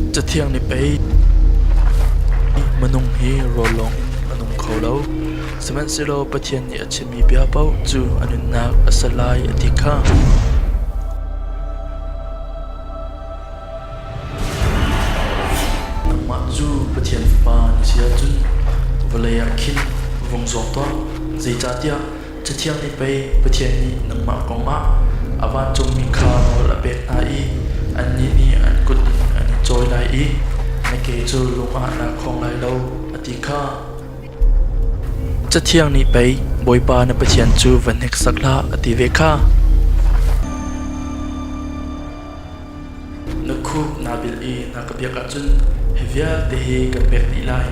Cathiang nih pei minung hi rawl lawng in a nung kho lo, sihmanhsehlaw Pathian nih a chimmi bia paoh cu a nunnak a si lai a ti kha. Nangmah cu Pathian Fapa na si ahcun vawlei ah khin vung zuang tuah, zeicahtiah Cathiang nih pei Pathian nih nangmah kongah a vancungmi kha nawl a pek hna i annih nih an kut in an i cawi lai i na ke cu lung ah naa khawng lai lo, a ti kha. Cathiang nih pei Bawipa na Pathian cu va hneksak hlah, a ti ve kha. Na khuk naa bil i na ka biak ahcun hi vialte hi kan pek dih lai.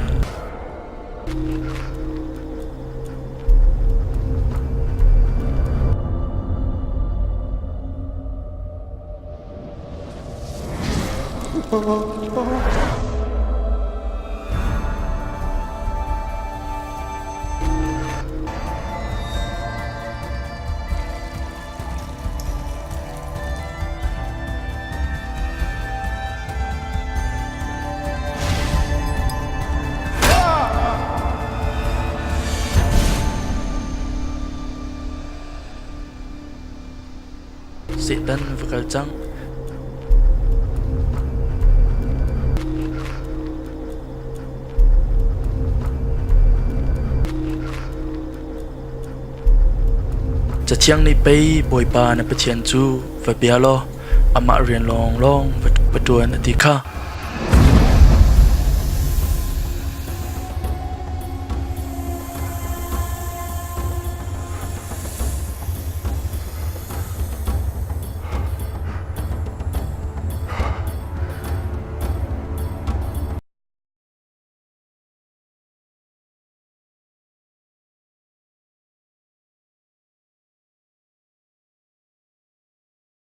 Satan va kal cang. Cathiang nih pei Bawipa na Pathian cu va bia law amah rian lawnglawng va ṭuan a ti kha.